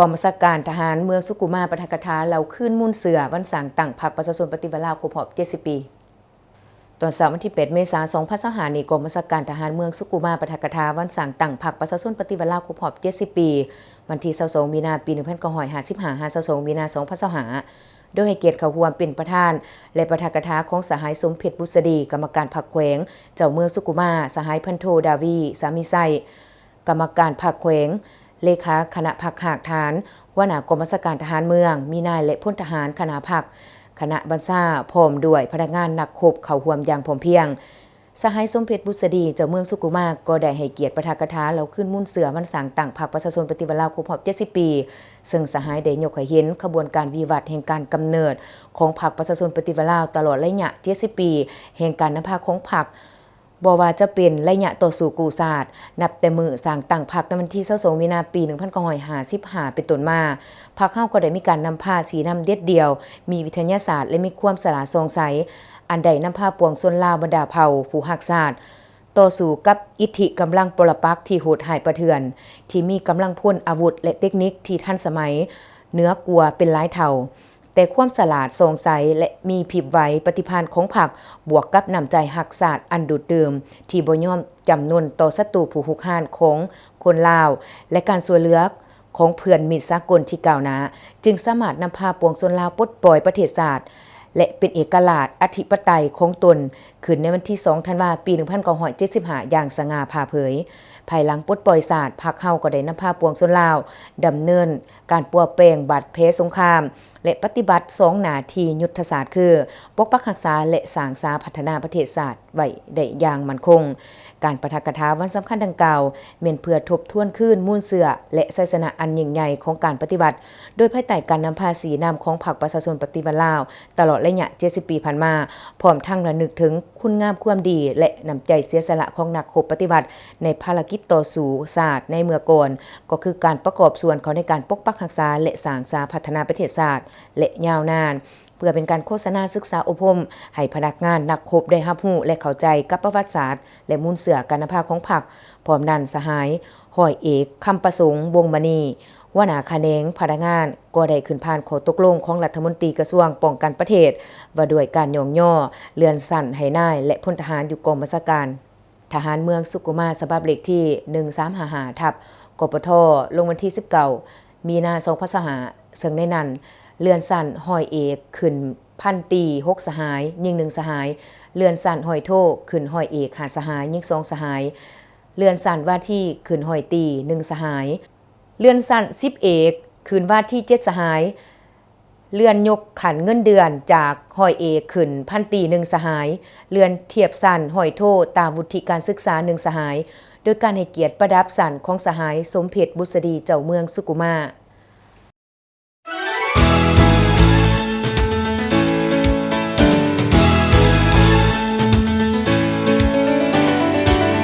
ກອງບັນຊາການທະຫານເມືອງສຸກຸມາ ປາຖະກະຖາເລົ່າຄືນມູນເຊື້ອວັນສ້າງຕັ້ງພັກປະຊາຊົນປະຕິວັດລາວຄົບຮອບເຈັດສິບປີ. ຕອນເຊົ້າວັນທີແປດເມສາ ສອງພັນຊາວຫ້ານີ້ ກອງບັນຊາການທະຫານເມືອງສຸກຸມາ ປາຖະກະຖາວັນສ້າງຕັ້ງພັກປະຊາຊົນປະຕິວັດລາວຄົບຮອບເຈັດສິບປີ ວັນທີຊາວສອງມີນາ ປີໜຶ່ງພັນເກົ້າຮ້ອຍຫ້າສິບຫ້າ ຫາ ຊາວສອງມີນາ ສອງພັນຊາວຫ້າ ໂດຍໃຫ້ກຽດເຂົ້າຮ່ວມເປັນປະທານ ແລະ ປາຖະກະຖາຂອງສະຫາຍ ສົມເພັດ ບຸດສະດີ ກຳມະການພັກແຂວງ, ເຈົ້າເມືອງສຸກຸມາ, ສະຫາຍ ພັນໂທ ດາວີ ສາມີໄຊ ກຳມະການພັກແຂວງ, ເລຂາຄະນະພັກຮາກຖານ, ຫົວໜ້າກອງບັນຊາການທະຫານເມືອງ, ມີນາຍ ແລະ ພົນທະຫານຄະນະພັກ, ຄະນະບັນຊາ ພ້ອມດ້ວຍພະນັກງານນັກຮົບເຂົ້າຮ່ວມຢ່າງພ້ອມພຽງ. ສະຫາຍ ສົມເພັດ ບຸດສະດີ ເຈົ້າເມືອງສຸກຸມາ ກໍໄດ້ໃຫ້ກຽດປາຖະກະຖາເລົ່າຄືນມູນເຊື້ອວັນສ້າງຕັ້ງພັກປະຊາຊົນປະຕິວັດລາວຄົບຮອບເຈັດສິບປີ, ເຊິ່ງສະຫາຍໄດ້ຍົກໃຫ້ເຫັນຂະບວນການວິວັດແຫ່ງການກຳເນີດຂອງພັກປະຊາຊົນປະຕິວັດລາວ ຕະຫຼອດໄລຍະເຈັດສິບປີແຫ່ງການນຳພາຂອງພັກ, ບໍ່ວ່າຈະເປັນໄລຍະຕໍ່ສູ້ກູ້ຊາດ ນັບແຕ່ມື້ສ້າງຕັ້ງພັກໃນວັນທີຊາວສອງມີນາ ປີໜຶ່ງພັນເກົ້າຮ້ອຍຫ້າສິບຫ້າເປັນຕົ້ນມາ, ພັກເຮົາກໍໄດ້ມີການນຳພາຊີ້ນຳເດັດດ່ຽວ, ມີວິທະຍາສາດ ແລະ ມີຄວາມສະຫຼາດສ່ອງໃສ, ອັນໄດ້ນຳພາປວງຊົນລາວບັນດາເຜົ່າຜູ້ຮັກຊາດ ຕໍ່ສູ້ກັບອິດທິກຳລັງປໍລະປັກທີ່ໂຫດຮ້າຍປ່າເຖື່ອນ, ທີ່ມີກຳລັງພົນ, ອາວຸດ ແລະ ເຕັກນິກທີ່ທັນສະໄໝເໜືອກວ່າເປັນຫຼາຍເທົ່າ. ແຕ່ຄວາມສະຫຼາດສ່ອງໃສ ແລະ ມີພິບໄວປະຕິພານຂອງພັກ, ບວກກັບນ້ຳໃຈຮັກຊາດອັນດູດດື່ມ ທີ່ບໍ່ຍອມຈຳນົນຕໍ່ສັດຕູຜູ້ຮຸກຮານຂອງຄົນລາວ ແລະ ການຊ່ວຍເຫຼືອຂອງເພື່ອນມິດສາກົນທີ່ກ້າວໜ້າ, ຈຶ່ງສາມາດນຳພາປວງຊົນລາວປົດປ່ອຍປະເທດຊາດ ແລະ ເປັນເອກະລາດອະທິປະໄຕຂອງຕົນ ຂຶ້ນໃນວັນທີສອງທັນວາ ປີໜຶ່ງພັນເກົ້າຮ້ອຍເຈັດສິບຫ້າ ຢ່າງສະຫງ່າຜ່າເຜີຍ. ພາຍຫຼັງປົດປ່ອຍຊາດ, ພັກເຮົາກໍໄດ້ນຳພາປວງຊົນລາວດຳເນີນການປົວແປງບາດແຜສົງຄາມ ແລະ ປະຕິບັດສອງໜ້າທີ່ຍຸດທະສາດຄື ປົກປັກຮັກສາ ແລະ ສ້າງສາພັດທະນາປະເທດຊາດໄວ້ໄດ້ຢ່າງໝັ້ນຄົງ. ການປາຖະກະຖາວັນສຳຄັນດັ່ງກ່າວ ແມ່ນເພື່ອທົບທວນຄືນມູນເຊື້ອ ແລະ ໄຊຊະນະອັນຍິ່ງໃຫຍ່ຂອງການປະຕິວັດ ໂດຍພາຍໃຕ້ການນຳພາຊີ້ນຳຂອງພັກປະຊາຊົນປະຕິວັດລາວ ຕະຫຼອດໄລຍະເຈັດສິບປີຜ່ານມາ, ພ້ອມທັງລະນຶກເຖິງຄຸນງາມຄວາມດີ ແລະ ນ້ຳໃຈເສຍສະຫຼະຂອງນັກຮົບປະຕິວັດໃນພາລະກິດຕໍ່ສູ້ຊາດໃນເມື່ອກ່ອນ, ກໍຄືການປະກອບສ່ວນເຂົ້າໃນການປົກປັກຮັກສາ ແລະ ສ້າງສາພັດທະນາປະເທດຊາດ ແລະ ຍາວນານ, ເພື່ອເປັນການໂຄສະນາສຶກສາອົບຮົມໃຫ້ພະນັກງານນັກຮົບໄດ້ຮັບຮູ້ ແລະ ເຂົ້າໃຈກັບປະຫວັດສາດ ແລະ ມູນເຊື້ອການນຳພາຂອງພັກ. ພ້ອມນັ້ນ, ສະຫາຍ ຮ້ອຍເອກ ຄຳປະສົງ ວົງມະນີ ຫົວໜ້າຂະແໜງພະນັກງານ ກໍໄດ້ຂຶ້ນຜ່ານຂໍ້ຕົກລົງຂອງລັດຖະມົນຕີກະຊວງປ້ອງກັນປະເທດ ວ່າດ້ວຍການຍ້ອງຍໍເລື່ອນຊັ້ນໃຫ້ນາຍ ແລະ ພົນທະຫານຢູ່ກອງບັນຊາການທະຫານເມືອງສຸກຸມາ ສະບັບເລກທີໜຶ່ງສາມຫ້າຫ້າ ທັບ ກປທ ລົງວັນທີສິບເກົ້າ ມີນາ ສອງພັນຊາວຫ້າ ເຊິ່ງໃນນັ້ນເລື່ອນຊັ້ນຮ້ອຍເອກຂຶ້ນພັນຕີຫົກສະຫາຍ, ຍິງໜຶ່ງສະຫາຍ, ເລື່ອນຊັ້ນຮ້ອຍໂທຂຶ້ນຮ້ອຍເອກຫ້າສະຫາຍ, ຍິງສອງສະຫາຍ, ເລື່ອນຊັ້ນວາທີຂຶ້ນຮ້ອຍຕີໜຶ່ງສະຫາຍ, ເລື່ອນຊັ້ນສິບເອກຂຶ້ນວາທີເຈັດສະຫາຍ, ເລື່ອນຍົກຂັ້ນເງິນເດືອນຈາກຮ້ອຍເອກຂຶ້ນພັນຕີໜຶ່ງສະຫາຍ, ເລື່ອນທຽບຊັ້ນຮ້ອຍໂທຕາມວຸດທິການສຶກສາໜຶ່ງສະຫາຍ, ໂດຍການໃຫ້ກຽດປະດັບຊັ້ນຂອງສະຫາຍ ສົມເພັດ ບຸດສະດີ ເຈົ້າເມືອງສຸກຸມາ.